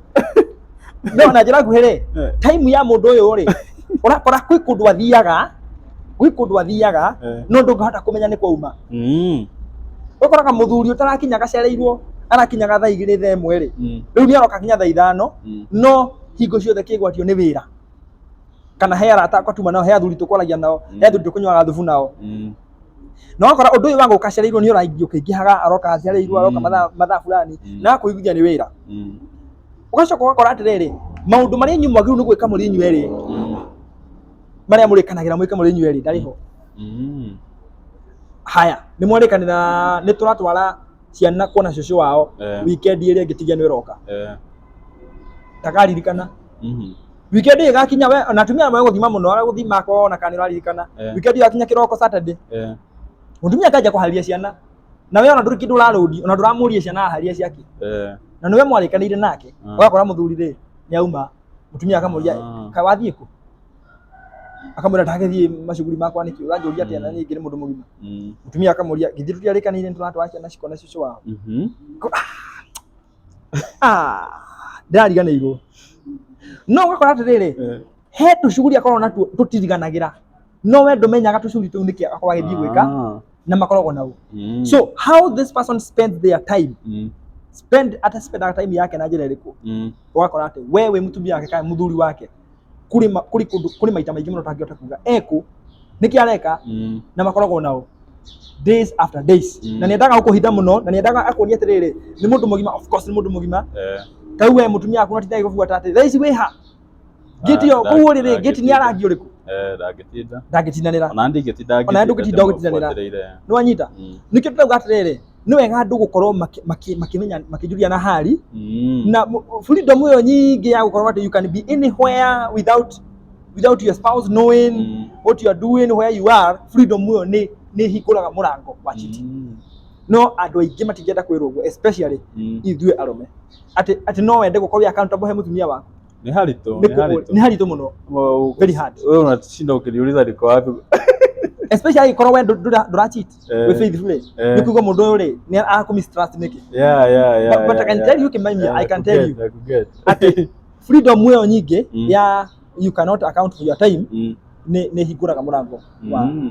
No na njĩra nguhĩ rĩ, time ya mũndũ ũyũ rĩ, ũrakora kwĩ kũndũ athiaga, gwĩ kũndũ athiaga, no ndũngĩhota kũmenya nĩ kwauma. Ũkoraga mũthuri ũtarakinyaga acereirwo, arakinyaga thaa 2, thaa 1 rĩ, rĩu nĩ aroka nginya thaa 5. No hingo ciothe kĩgwatio nĩ wĩra, kana he arata akwa tuma nao, he athuri tũkwaragia nao, he athuri tũkũnyuaga thubu nao. Na wakora ũndũ ũyũ wa gũka acereirwo nĩ ũraingĩ ũkĩingĩhaga, aroka acereirwo, aroka mathaa fulani, na akũiguithia nĩ wĩra. Ũgacoka ũgakora atĩrĩrĩ, maũndũ marĩa inyuĩ mwagĩrĩirwo nĩ gwĩka mũrĩ inyuĩ erĩ, marĩa mũrĩkanagĩra mwĩke mũrĩ inyuĩ erĩ, ndarĩ ho. Haya, nĩ mwarĩkanĩra nĩ tũratwara ciana kuona cũcũ wao weekend ĩrĩa ĩngĩ tiga nĩ ĩroka, ndakaririkana. Weekend ĩyo ĩgakinya, we ona atumia amwe gũthima mũno, agũthima akona kana nĩ ũraririkana. Weekend ĩyo yakinya kĩroko Saturday, mũtumia akanjia kũharĩria ciana, na we ona ndũrĩ kĩndũ ũrarũndi, ona ndũramũria ciana aharĩria ciake, na nĩwe mwarĩkanĩire nake. Ũgakora mũthuri rĩ, nĩ auma, mũtumia akamũria, "Ka wathiĩ kũ?" Akamwĩra, "Ndagĩthiĩ macuguri makwa nĩkĩ? Ũranjũria atĩa na niĩ ngĩrĩ mũndũ mũgima?" Mũtumia akamũria, "Githĩ tũtiarĩkanĩire nĩ tũratwara ciana cikona cũcũ wao?" "Ah, ndĩrariganĩirwo." No ũgakora atĩrĩrĩ, he tũcuguri akoragwo natuo tũtiriganagĩra, no we ndũmenyaga tũcuguri tũu nĩkĩ akoragwo agĩthiĩ gwĩka na makoragwo nao. So how this person spends their time, spend ata spendaga time yake na njĩra ĩrĩkũ, ũgakora atĩ we wĩ mũtumia wake kana mũthuri wake, kũrĩ kũndũ, kũrĩ maita maingĩ mũno ũtangĩhota kuga ekũ, nĩkĩ areka, na makoragwo nao days after days. Na nĩendaga gũkũhitha mũno, na nĩendaga akuonie atĩrĩrĩ, nĩ mũndũ mũgima. Of course nĩ mũndũ mũgima. Kau we mũtumia waku no gũbuata atĩ thaa ici wĩ ha, ngĩti ĩyo kũu ũrĩ rĩ, ngĩti nĩ arangi ũrĩkũ? Ndangĩtinda. Ndangĩtindanĩra. Ona ndingĩtinda. Ona ndũngĩtinda ũgĩtindanĩra. Nĩ wanyita? Nĩkĩo tũrauga atĩrĩrĩ, nĩ wega andũ gũkorwo makĩmenya, makĩjuliana hali, na freedom ĩyo nyingĩ ya gũkorwo atĩ you can be anywhere without your spouse knowing what you are doing, where you are. Freedom ĩyo nĩ hingũraga mũrango wa cheating. No andũ aingĩ matingĩenda kwĩrwo ũguo, especially ithuĩ arũme, atĩ no wende gũkorwo wĩ accountable he mũtumia waku. Nĩ haritũ. Nĩ Nĩ haritũ. Nĩ haritũ mũno, very hard. Wewe unatishinda ukiniuliza niko wapi. Especially ikorwo we ndũra cheat, wĩ faithful rĩ, nĩ kuga mũndũ ũyũ rĩ, nĩ akũ mistrust nĩkĩ? But I can tell you, Kimemia, I can tell you I could get. Atĩ freedom ĩyo nyingĩ ya you cannot account for your time. Nĩ hingũraga mũrango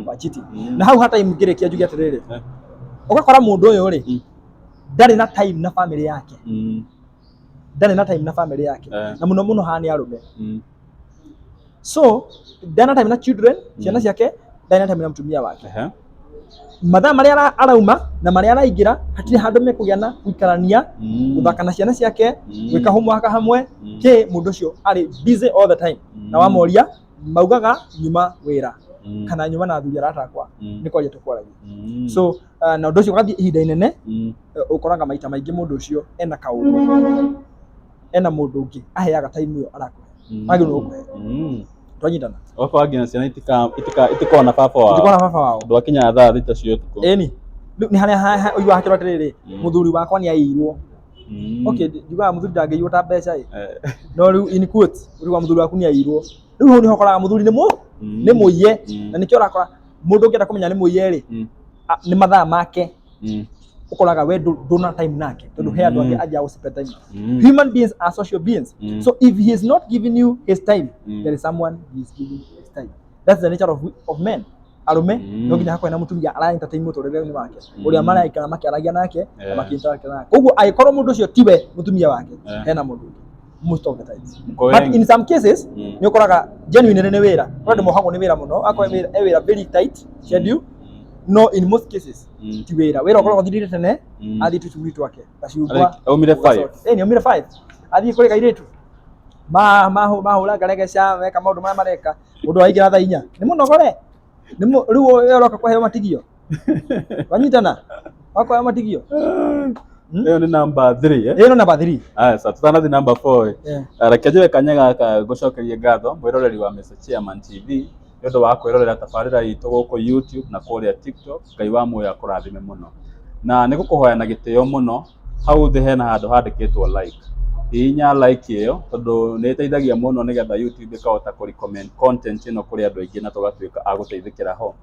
wa cheating. Na hau hata ngĩrĩkia njuge atĩrĩrĩ, ũgakora mũndũ ũyũ rĩ, ndarĩ na time na family yake, ndarĩ na time na family yake, na mũno mũno haha nĩ arũme. So ndarĩ na time na children, ciana ciake, ndarĩ na time na mũtumia wake. Mathaa marĩa arauma na marĩa araingĩra, hatirĩ handũ mekũgĩa na gũikarania, gũthaka na ciana ciake, gwĩka homework hamwe. Kĩ mũndũ ũcio arĩ busy all the time, na wamoria maugaga nyuma wĩra kana nyuma na athuri arata akwa, nĩ kwaria tũkwaragia. So na ũndũ ũcio ũgathiĩ ihinda inene, ũkoraga maita maingĩ mũndũ ũcio ena kaũndũ, ena mũndũ ũngĩ aheaga time ĩyo arakũhe, agĩrĩirwo gũkũhe. Twanyitana? Ũgakora nginya ciana itikona baba wao. Itikona baba wao. Ndwakinya thaa 6 cia ũtukũ. Ĩni rĩu nĩ harĩa ũiguaga hakĩrwo atĩrĩrĩ, mũthuri wakwa nĩ aiyirwo. Okay, njugaga mũthuri ndangĩiywo ta mbeca ĩ, no rĩu in quotes, ũrĩ wa mũthuri waku nĩ aiyirwo. Rĩu hau nĩho ũkoraga mũthuri nĩ mũiye. Na nĩkĩo ũrakora mũndũ ũngĩenda kũmenya nĩ mũiye rĩ, nĩ mathaa make. Ũkoraga we ndũna time nake, tondũ he andũ angĩ athiaga gũ spend time. Human beings are social beings. So if he is not giving you his time, there is someone he is giving his time. That's the nature of men. Arũme no nginya hakorwo na mũtumia ara entertain mũtũrĩre-inĩ wake, ũrĩa maraikara makĩaragia nake na makĩ-interact nake. Koguo angĩkorwo mũndũ ũcio tiwe mũtumia wake, hena mũndũ ũngĩ most of the times. Mko But wengi. in some cases, nĩ ũkoraga genuinely nĩ wĩra. Kũrĩ andũ mohagwo nĩ wĩra mũno, akorwo e wĩra very tight schedule, no in most cases ti wĩra. Wĩra ũkoragwo ũthirĩte tene, athiĩ tũcuguri twake gacungwa. Aumire 5. Ĩ, nĩ aumire 5, athiĩ kũrĩ kairĩtu, mahũra ngaregeca, meka maũndũ marĩa mareka. Mũndũ aingĩra thaa 4 nĩ mũnogore. Rĩu we ũroka kũheo matigio, wanyitana, wakũheo matigio. Ĩyo nĩ number 3, eh? Ĩno number 3. Aya, sa tutanathi number 4. Reke njoe kanya gaka ngũcokerie ngatho mwĩroreri wa Mr. Chairman TV nĩ ũndũ wa kwĩrorera tabarĩra itũ gũkũ YouTube na kũrĩa TikTok. Ngai wa muoyo akũrathime mũno, na nĩ gũkũhoya na gĩtĩo mũno, hau thĩ hena handũ handĩkĩtwo like, hihinya like ĩyo, tondũ nĩ ĩteithagia mũno nĩgetha YouTube ĩkahota kũ recommend content ĩno kũrĩ andũ aingĩ na tũgatuĩka a gũteithĩkĩra ho.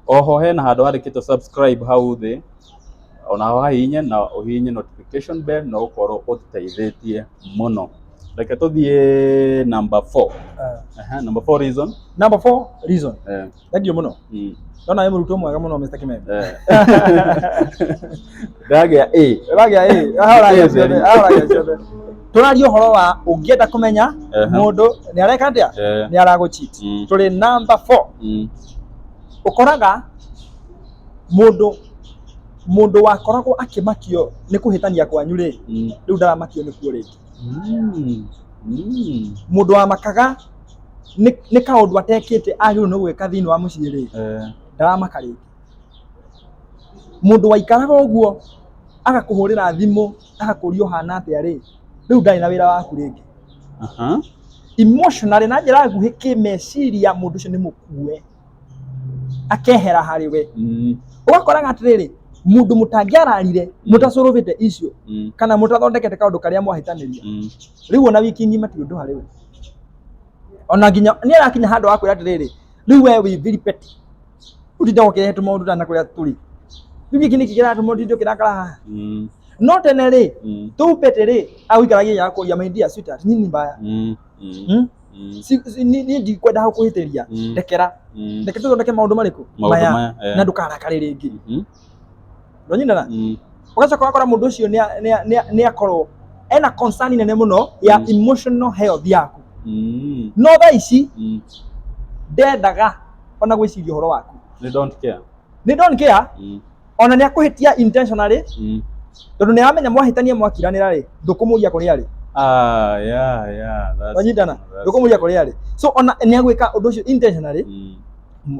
Oho hena handũ handĩkĩtwo subscribe hau thĩ, onaho hahihinye na ũhihinye notification bell, na ũgũkorwo ũtũteithĩtie mũno. Reke tũthiĩ number 4. Aha, number 4 reason. Number 4 reason. Thank you mũno. Ndona wĩ mũrutwo mwega mũno, Mr. Kimemia. Ndagĩa A. Ũragĩa ĩ, haha ũragĩa A ciothe, theri. Haha ũragĩa ciothe. Tũraria ũhoro wa ũngĩenda kũmenya mũndũ nĩ areka atĩa, nĩ aragũ-cheat. Tũrĩ number 4. Ũkoraga mũndũ wakoragwo akĩmakio nĩ kũhĩtania kwanyu rĩ, rĩu ndaramakio nĩkuo rĩngĩ. Mũndũ wamakaga nĩ kaũndũ atekĩte agĩrĩirwo nĩ gwĩka thĩinĩ wa mũciĩ rĩ, ndaramaka rĩngĩ. Mũndũ waikaraga ũguo agakũhũrĩra thimũ agakũria ũhana atĩa rĩ, rĩu ndarĩ na wĩra waku rĩngĩ. Emotionally, na njĩra nguhĩ, kĩmeciria mũndũ ũcio nĩ mũkue, akehera harĩ we. Ũgakoraga atĩrĩrĩ, mũndũ mũtangĩararire mũtacorũbĩte icio kana mũtathondekete kaũndũ karĩa mwahĩtanĩria, rĩu ona wiki ng'ima ti ũndũ harĩ we. Ona nginya nĩ arakinya handũ wa kwĩra atĩrĩrĩ, rĩu we wĩ very petty, ũtindaga ũkĩrehe tũmaũndũ ta na kũrĩa tũrĩ, rĩu gĩkĩ nĩkĩ kĩratũma ũtinde ũkĩrakara haha? No tene rĩ, tũu petty rĩ, agũikaragia agakũria, "My dear sweetheart, nini mbaya?" Hmm? Niĩ ndikwenda gũkũhĩtĩria. Ndekera. Reke tũthondeke maũndũ marĩkũ? Maũndũ maya. Maya, Na ndũkarakare rĩngĩ. Ndwanyitana? Ũgacoka ũgakora mũndũ ũcio nĩ akorwo ena concern nene mũno ya emotional health yaku, no thaa ici ndendaga ona gwĩciria ũhoro waku. They don't care. Nĩ don't care. Ona nĩ akũhĩtia intentionally, tondũ nĩ aramenya mwahĩtania mwakiranĩra rĩ, ndũkũmũria kũrĩa arĩ. Ah, yeah. That's Wanyitana? That's Ndũkũmũria kũrĩa arĩ, so ona nĩ agwĩka ũndũ ũcio intentionally,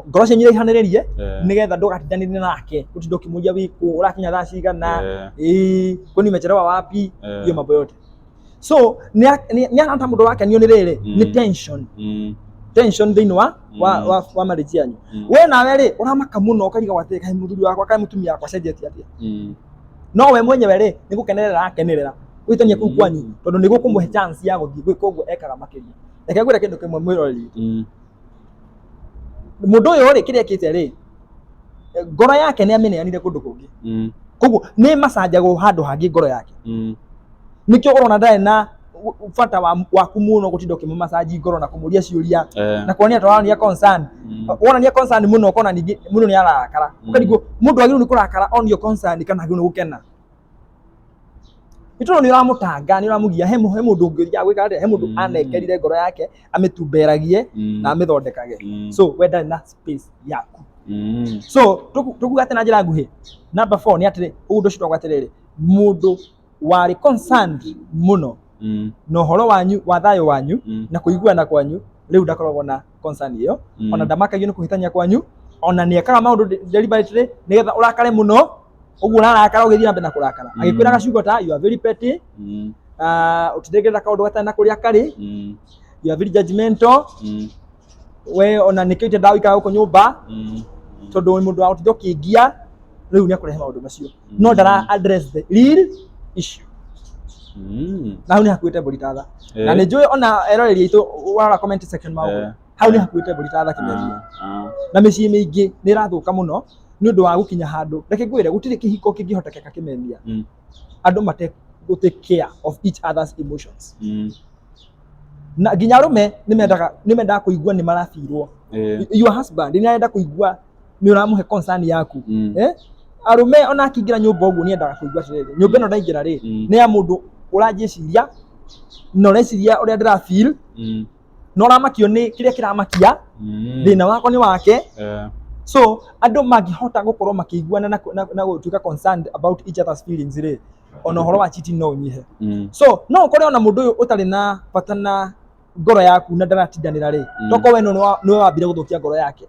ngoro cianyu iraihanĩrĩrie, nĩgetha ndũgatindanĩre nake ũtinde ũkĩmũria wĩkũ, ũrakinya thaa cigana, ĩĩ, kwani umechelewa wapi? Hiyo mambo yote. So nĩ arata mũndũ wakenio nĩ rĩrĩ, nĩ tension, tension thĩinĩ wa marriage yanyu. We nawe rĩ, ũramaka mũno, ũkarigagwo atĩrĩ, kaĩ mũthuri wakwa, kaĩ mũtumia wakwa acenjetie atĩa? No we mwenyewe rĩ, nĩ gũkenerera arakenerera gwĩtania kũu kwanyu, tondũ nĩ gũkũmũhe chance ya gũthiĩ gwĩka ũguo ekaga makĩria. Reke ngwĩre kĩndũ kĩmwe, mwĩroreri witũ. Mũndũ ũyũ rĩ, kĩrĩa ekĩte rĩ, ngoro yake nĩ amĩneanire kũndũ kũngĩ. Koguo nĩ macanjagwo handũ hangĩ ngoro yake. Nĩkĩo ũrona ndarĩ na bata waku mũno gũtinda ũkĩmũmacaji ngoro na kũmũria ciũria Eh. na kuonia ta waronia concern. Wonania concern mũno, ũkona ningĩ mũndũ nĩ arakara. Ũkarigwo mũndũ agĩrĩirwo nĩ kũrakara onio concern kana agĩrĩirwo nĩ gũkena, nĩ tondũ nĩ ũramũtanga, nĩ ũramũgia. He mũndũ ũngĩ ũthiaga gwĩka atĩa? He mũndũ anengerire ngoro yake amĩtumberagie na amĩthondekage. So we ndarĩ na space yaku. So tũkuga atĩ na njĩra nguhĩ, number 4 nĩ atĩrĩ, ũndũ ũcio twauga atĩrĩrĩ, mũndũ warĩ concerned mũno na ũhoro wanyu wa thayũ wanyu na kũiguana kwanyu, rĩu ndakoragwo na concern ĩyo. Ona ndamakagio nĩ kũhĩtania kwanyu, ona nĩ ekaga maũndũ deliberately nĩgetha ũrakare mũno ũguo ũrarakara, ũgĩthiĩ na mbere na kũrakara, agĩkwĩraga ciugo ta "You are very petty," "Ũtindĩkĩrĩra kaũndũ gatarĩ na kũrĩa karĩ," "You are very judgmental," "We ona nĩkĩo itendaga gũikara gũkũ nyũmba tondũ wĩ mũndũ wa gũtinda ũkĩngia." Rĩu nĩ akũrehe maũndũ macio, no ndara address the real issue. Na hau nĩ hakuĩte mbũri ta tha. Na nĩ njũĩ ona eroreri aitũ warora comment section maũndũ, hau nĩ hakuĩte mbũri ta tha, kĩmeria. Na mĩciĩ mĩingĩ nĩ ĩrathũka mũno nĩ ũndũ wa gũkinya handũ. Reke ngwĩre, gũtirĩ kĩhiko kĩngĩhotekeka, kĩmemia, andũ mate gũ take care of each other's emotions. Na nginya arũme nĩ mendaga kũigua nĩ marabirwo. Your husband nĩ arenda kũigua nĩ ũramũhe concern yaku. Eh? Arũme ona akĩingĩra nyũmba ũguo nĩ endaga kũigua atĩrĩrĩ, nyũmba ĩno ndaingĩra rĩ, nĩ ya mũndũ ũranjĩciria na ũreciria ũrĩa ndĩra feel na ũramakio nĩ kĩrĩa kĩramakia, thĩna wakwa nĩ wake. So andũ mangĩhota gũkorwo makĩiguana na gũtuĩka concerned about each other's feelings rĩ, ona ũhoro wa cheating no ũnyihe. So no ũkore ona mũndũ ũyũ ũtarĩ na bata na ngoro yaku na ndaratindanĩra rĩ, tokorwo we nĩwe wambire gũthũkia ngoro yake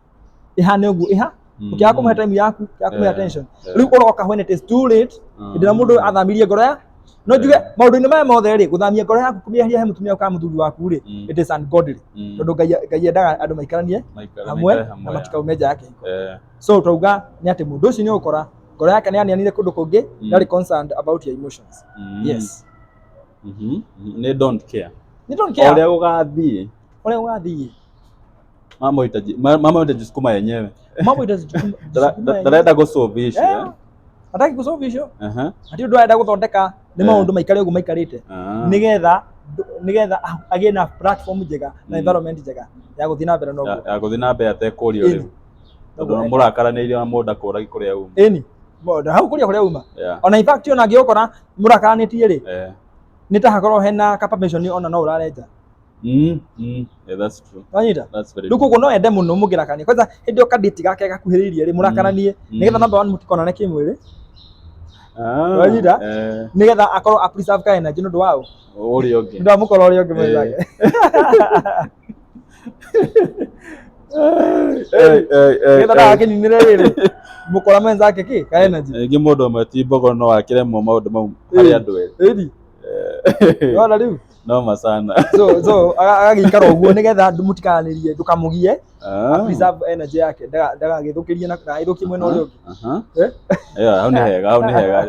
ĩhane ũguo ĩha, ũkĩaga kũmũhe time yaku, ũkĩaga kũmũhe attention. Rĩu ũroka when it is too late, hĩndĩ ĩrĩa mũndũ ũyũ athamirie ngoro ya, no njuge maũndũ-inĩ maya mothe rĩ, gũthamia ngoro yaku kũmĩeheria he mũtumia kana mũthuri waku rĩ, it is ungodly, tondũ Ngai endaga andũ maikaranie hamwe na matikaume nja ya kĩhiko. So twauga nĩ atĩ mũndũ ũcio nĩ ũgũkora ngoro yake nĩ aneanire kũndũ kũngĩ, ndarĩ concerned about your emotions. Yes. Nĩ don't care. Nĩ don't care. Ũrĩa gũgathiĩ. Ũrĩa gũgathiĩ. Mambo itajisukuma yenyewe. Mambo itajisukuma yenyewe. Ndarenda gũ-solve issue. Eh, hataki gũ-solve issue. Hatirĩ ũndũ arenda gũthondeka, nĩ maũndũ maikare ũguo maikarĩte, nĩgetha agĩe na platform njega na environment njega ya gũthiĩ na mbere na ũguo. Ya gũthiĩ na mbere atekũrio rĩu. Tondũ Noguo. mũrakaranĩirie na mũndũ akũragi kũrĩa uma. Ĩni. Hau kũrĩa kũrĩa uma. Ona in fact, ona angĩgũkora mũrakaranĩtie rĩ, nĩ ta hakorwo hena ka permission ona no ũrarenja. Yeah, that's true. Wanyita? That's very Rĩu koguo no ende mũno mũngĩrakania, kwanza hĩndĩ ĩyo kadate gake gakuhĩrĩirie rĩ, mũrakaranie nĩgetha number one mũtikonane kĩmwĩrĩ. Wanyita? Eh, Nĩgetha akorwo a preserve ka energy nĩ ũndũ wa ũ? Ũrĩa ũngĩ. Nĩ ũndũ wa mũkora ũrĩa ũngĩ mwenzake. Eh, Nĩgetha ndagakĩninĩre rĩrĩ mũkora mwenzake kĩ ka energy. Rĩngĩ mũndũ ũmwe ti mbogo no akĩremwo maũndũ mau harĩ andũ erĩ. Ĩni. Wona rĩu? Noma sana. So agagĩikara ũguo nĩgetha mũtikaranĩrie, ndũkamũgie, preserve energy yake, ndagagĩthũkĩrie na ndagagĩthũkie mwena ũrĩa ũngĩ. Eh? Yeah, hau nĩ hega, hau nĩ hega.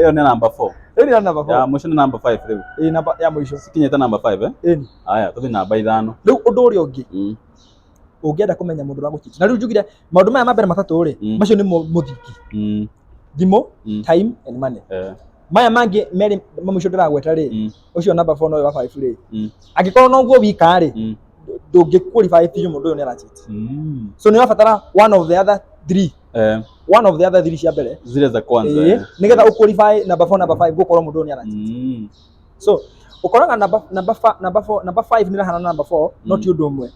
Ĩyo nĩ number 4. Ĩni ya number 4. Ya mũico nĩ number 5 rĩu. Ĩ, namba ya mũico. Cikinyĩte number 5, eh? Ĩni. Haya, tũthiĩ namba 5. Rĩu ũndũ ũrĩa ũngĩ ũngĩenda kũmenya mũndũ ũragũcheat, na rĩu njugire maũndũ maya ma mbere matatũ rĩ, macio nĩmo mũthingi: thimũ, time and money. Maya mangĩ merĩ ma mũico ndĩragweta rĩ, ũcio number 4 na ũyũ wa 5 rĩ, angĩkorwo noguo wika rĩ, ndũngĩ qualify biũ mũndũ ũyũ nĩ aracheat. So nĩ ũrabatara one of the other three, one of the other three cia mbere. Zile za kwanza. Ĩĩ, nĩgetha ũqualify number 4, number 5, gũkorwo mũndũ ũyũ nĩ aracheat. So ũkoraga number 4, number 5 nĩ ĩrahana na number 4, no ti ũndũ ũmwe.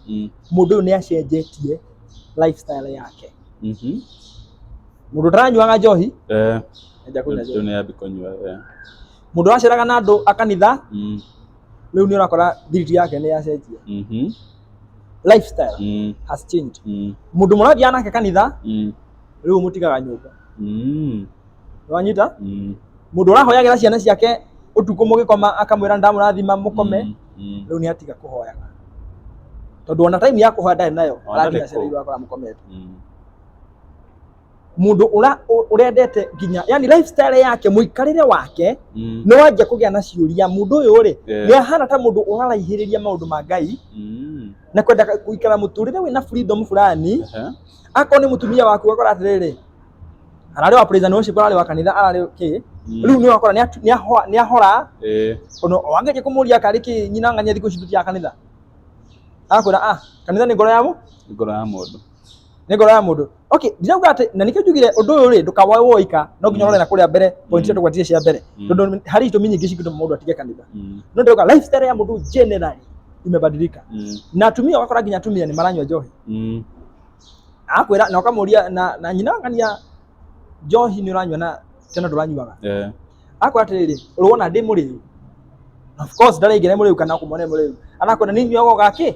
Mũndũ ũyũ nĩ acenjetie lifestyle yake. Mũndũ ũtaranyuaga njohi enja kũnyua Rĩu njohi. nĩ ambi kũnyua. Mũndũ ũraceraga na andũ a kanitha, rĩu nĩ ũrakora thiriti yake nĩ yacenjia. Lifestyle has changed. Mũndũ mũrathiaga nake kanitha, rĩu mũtigaga nyũmba. Nĩwanyita? Mũndũ ũrahoyagĩra ciana ciake ũtukũ mũgĩkoma, akamwĩra ndamũrathima mũkome, rĩu nĩ atiga kũhoyaga, tondũ ona time ya kũhoya ndarĩ nayo. Ona Arakinya ndarĩ ciana kũu. iria ũrakora mũkomete. Mũndũ ũrendete nginya yani lifestyle yake, mũikarĩre wake, nĩ wanjia kũgĩa na ciũria, mũndũ ũyũ rĩ, nĩ ahana ta mũndũ ũraraihĩrĩria maũndũ ma Ngai na kwenda gũikara mũtũrĩre wĩna freedom fulani. Akorwo nĩ mũtumia waku, ũgakora atĩrĩrĩ, Ararĩ wa praise and worship, ararĩ wa kanitha, ararĩ kĩ. Rĩu nĩ ũrakora nĩ ahora. Ono wangĩje kũmũria karĩ kĩ nyina ng'ania thikũ ici tũtiaga kanitha, akwĩra ah, kanitha nĩ ngoro ya mũ Ngoro ya mũndũ. Nĩ ngoro ya mũndũ. Okay, ndirauga atĩ na nĩkĩo njugire ũndũ ũyũ rĩ, ndũkawoe woika, no nginya ũrore na kũrĩa mbere, point iria tũgwetire cia mbere, tondũ harĩ itũmi nyingĩ cingĩtũma mũndũ atige kanitha. No ndĩrauga lifestyle ya mũndũ generally imebadilika. Na atumia, ũgakora nginya atumia nĩ maranyua njohi. Akwĩra na ũkamũria na nyina ng'ania njohi nĩ ũranyua na tena ndũranyuaga. Akwĩra atĩrĩrĩ, ũrona ndĩ mũrĩu? Of course ndaraingĩra mũrĩu kana kũmwona mũrĩu, arakwĩra nĩ nyuaga o gakĩ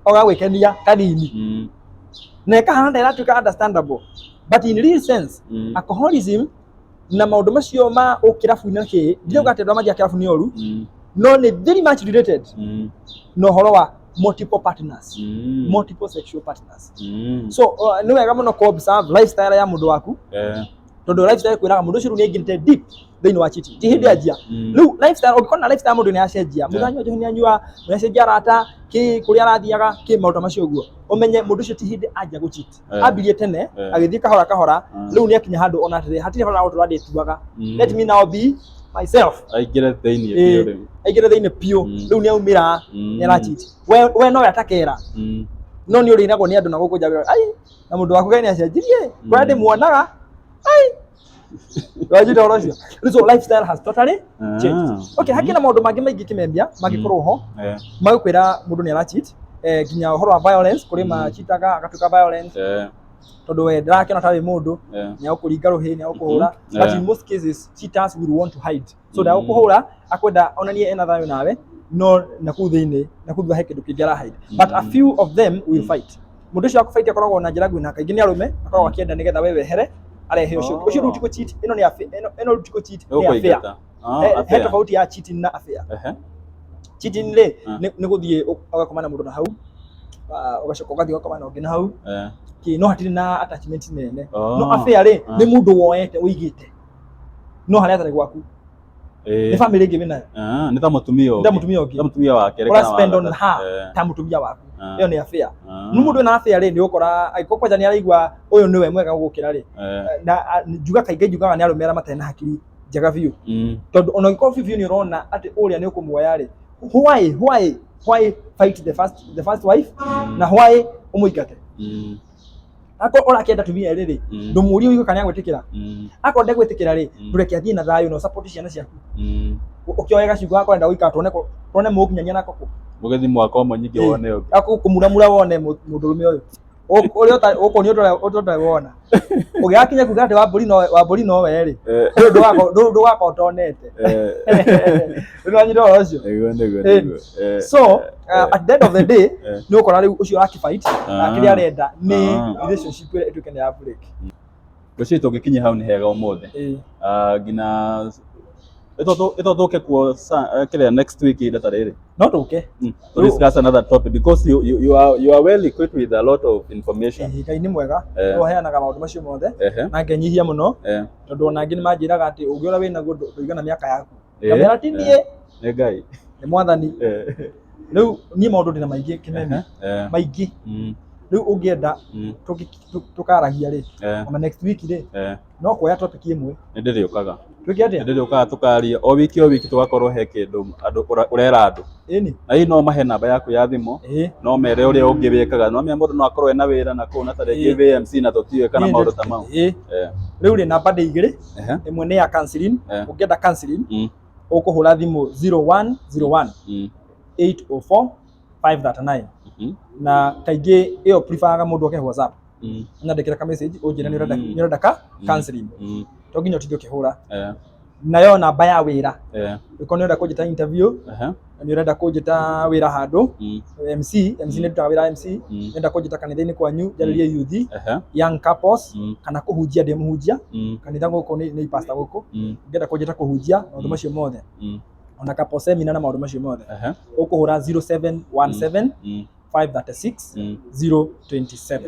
o ga gwĩkenia kanini. Na ĩkahana ta ĩratuĩka understandable, but in real sense, alcoholism na maũndũ macio ma ũkĩrabu na kĩ, ndirauga atĩ andũ arĩa mathiaga kĩrabu nĩ oru, no nĩ very much related na ũhoro wa multiple partners, multiple sexual partners. So nĩ wega mũno kũ observe lifestyle ya mũndũ waku, tondũ lifestyle kwĩraga mũndũ ũcio rĩu nĩ aingĩrĩte deep thĩinĩ wa cheating, ti hĩndĩ anjia. Rĩu lifestyle, ũngĩkorwo na lifestyle ya mũndũ nĩ yacenjia, mũndũ anyua njohi, nĩ anyua, nĩ acenjia arata, kĩ kũrĩa arathiaga, kĩ maũndũ macio ũguo, ũmenye mũndũ ũcio ti hĩndĩ anjia gũ cheat. Ambirie tene, agĩthiĩ kahora kahora. Rĩu nĩ akinya handũ ona atĩrĩ, hatirĩ bata wa gũtũra ndĩtuaga, let me now be myself. Aingĩre thĩinĩ biũ rĩu. Aingĩre thĩinĩ biũ. Rĩu nĩ aumĩra, nĩ aracheat. We nowe atakera, no nĩ ũrĩragwo nĩ andũ na gũkũ nja, ai, na mũndũ waku kaĩ nĩ acenjirie kũrĩa ndĩmuonaga, ai, wajita ũhoro ũcio. Rĩu so lifestyle has totally changed. Okay, hakĩ na maũndũ mangĩ maingĩ kĩmembia mangĩkorwo ho magĩkwĩra mũndũ nĩ aracheat, nginya ũhoro wa violence, kũrĩ machitaga agatuĩka violent, tondũ we ndarakĩona ta wĩ mũndũ, nĩ agũkũringa rũhĩ, nĩ agũkũhũra. But in most cases cheaters will want to hide, so ndagũkũhũra, akwenda onanie ena thayũ nawe, no nakũu thĩinĩ, nakũu thutha he kĩndũ kĩngĩ ara hide. But a few of them will fight. Mũndũ ũcio wa kũfight akoragwo na njĩra nguhĩ, na kaingĩ nĩ arũme, akoragwo akĩenda nĩgetha we wehere, arehe ũcio ũngĩ. Ũcio rĩu ti kũ-cheat, ĩno nĩ ĩno rĩu ti kũ-cheat, nĩ affair. Ũkũingata. Ah, He affair. tofauti ya cheating na affair. Cheating rĩ, nĩ gũthiĩ ũgakoma na mũndũ na hau, ah, ũgacoka ũgathiĩ ũgakoma na ũngĩ na hau, kĩ, no hatirĩ na attachment nene. No affair rĩ, nĩ mũndũ woete ũigĩte no harĩa atarĩ gwaku, nĩ family ĩngĩ wĩnayo. Ah, nĩ ta mũtumia nĩ ta ũngĩ. Mũtumia ũngĩ. Ta mũtumia wa kerĩ ũra kana wa spend on gatatũ. her ta mũtumia waku. Ĩyo nĩ affair. No mũndũ wĩna affair rĩ, nĩ ũgũkora angĩkorwo kwanja nĩ araigua ũyũ nĩwe mwega gũgũkĩra rĩ, na njuga kaingĩ njugaga nĩ arũme arĩa matarĩ na hakiri njega biũ, tondũ ona ũngĩkorwo biũ biũ nĩ ũrona atĩ ũrĩa nĩ ũkũmuoya rĩ, why fight the first wife, na why ũmũingate? Akorwo ũrakĩenda atumia erĩ rĩ, ndũmũrie ũigue kana nĩagwĩtĩkĩra. Akorwo ndegwĩtĩkĩra rĩ, ndũreke athiĩ na thayũ na ũsupport ciana ciaku. Ũkĩoe gacigo gako enda gũikara, tuone tuone mũgũkinyania nako kũ. Mũgĩthiĩ mwaka ũmwe nyingĩ wone ũngĩ. Akũmuramura wone mũndũrũme ũyũ ũrĩa ũkũonio ũtarĩ wona ũgĩgakinya kuga atĩ wambũri nowe rĩ, ndũgakorwo ũtonete. Nĩwanyita ũhoro ũcio? Nĩguo. Nĩguo. So at the end of the day, nĩ ũkora rĩu ũcio ũrakĩfight na kĩrĩa arenda nĩ relationship ĩrĩa ĩtuĩke nĩ ya break. Ngwĩciria tũngĩkinya hau nĩ hega ũmũthĩ. Ah, nginya ĩtotũke kuo kĩrĩa next week ihinda ta rĩrĩ. No tũke. To discuss another topic, because you are well equipped with a lot of information. Ngai nĩ mwega, nĩ ũheanaga maũndũ macio mothe, na ngenyihia mũno, tondũ ona angĩ nĩ manjĩraga atĩ ũngĩ ũrĩa wĩnaguo ndũigana mĩaka yaku. Ngamera ti niĩ, Nĩ Ngai. Nĩ Mwathani. Rĩu niĩ maũndũ ndĩna maingĩ kĩmeni, maingĩ. Rĩu ũngĩenda tũkaragia rĩ, ona next week rĩ, no kuoya topic ĩmwe. Nĩ ndĩrĩũkaga. Twĩke atĩa? Nĩ ndĩrĩũkaga tũkaria o wiki, o wiki tũgakorwo he kĩndũ andũ ũrera andũ. Na hihi no mahe namba yaku ya thimũ, no mere ũrĩa ũngĩ wĩkaga, no menya mũndũ no akorwo ena wĩra na kũu na ta rĩngĩ VMC na tũtiũĩ kana maũndũ ta mau. Rĩu rĩ, namba ndĩ igĩrĩ. Ĩmwe nĩ ya counseling. Ũngĩenda counseling, ũkũhũra thimũ 0101 804 539. Na kaingĩ ĩyo preferaga mũndũ oke WhatsApp, nyandĩkĩra ka message ũnjĩre nĩ ũrenda, nĩ ũrenda ka counseling. To nginya ũtinde ũkĩhũra. Nayo namba ya wĩra, ũkorwo nĩ ũrenda kũnjĩta interview, nĩ ũrenda kũnjĩta wĩra handũ, MC, MC nĩ ndutaga wĩra MC, ũrenda kũnjĩta kanitha-inĩ kwanyu njarĩrie youth, young couples, kana kũhunjia, ndĩ mũhunjia kanitha gũkũ, nĩ pastor gũkũ. Ũngĩenda kũnjĩta kũhunjia, maũndũ macio mothe, ona couple seminar na maũndũ macio mothe, ũkũhũra 0717 536 027.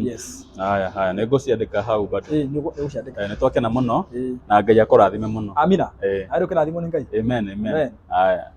Yes. Haya haya, nĩ ngũciandĩka hau bado. Ĩĩ, nĩ ũgũciandĩka. Nĩ twakena mũno, na Ngai akũrathime mũno. Amina. Arĩ ũkĩrathimwo nĩ Ngai. Amen, amen. Amen. Haya.